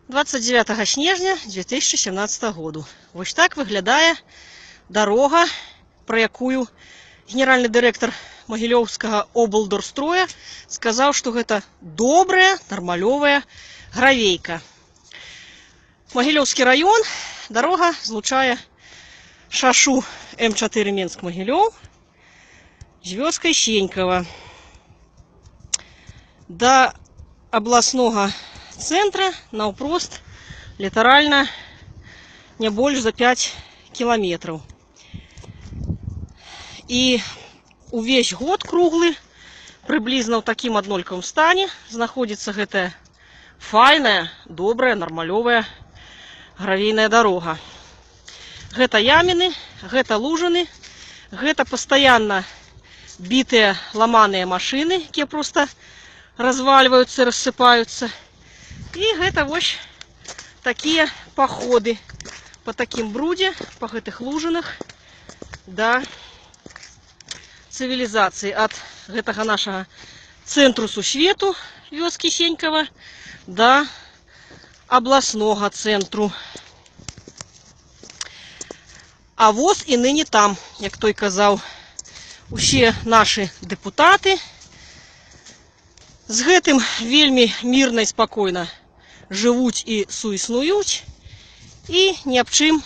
29 снежня 2017 году. Вось так выглядае дарога, пра якую генеральны дырэктар Магілёўскага облдорстроя сказаў, што гэта добрая, нармалёвая гравейка. Магілёўскі раён, дарога злучае шашу М4 Менск-Магілёў з вёскай Сенькава. Да абласнога цэнтра наўпрост літаральна не больш за 5 кіламетраў. І увесь год круглы прыблізна ў такім аднолькавым стане знаходзіцца гэтая файная, добрая, нармалёвая гравейная дарога. Гэта яміны, гэта лужыны, гэта пастаянна бітыя, ламаныя машыны, якія проста развальваюцца, рассыпаюцца. І гэта вось такія паходы па такім брудзе, па гэтых лужынах да цывілізацыі ад гэтага нашага цэнтру сусвету, вёскі Сенькава, да абласнога цэнтру. А воз і ныне там, як той казаў, усе нашы дэпутаты з гэтым вельмі мірна і спакойна жывуць і суіснуюць і ні аб чым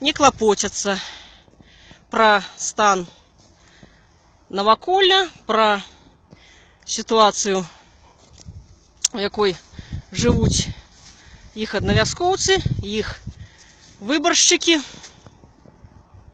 не клапоцяцца пра стан наваколля, пра сітуацыю, у якой жывуць іх аднавяскоўцы, іх выбаршчыкі.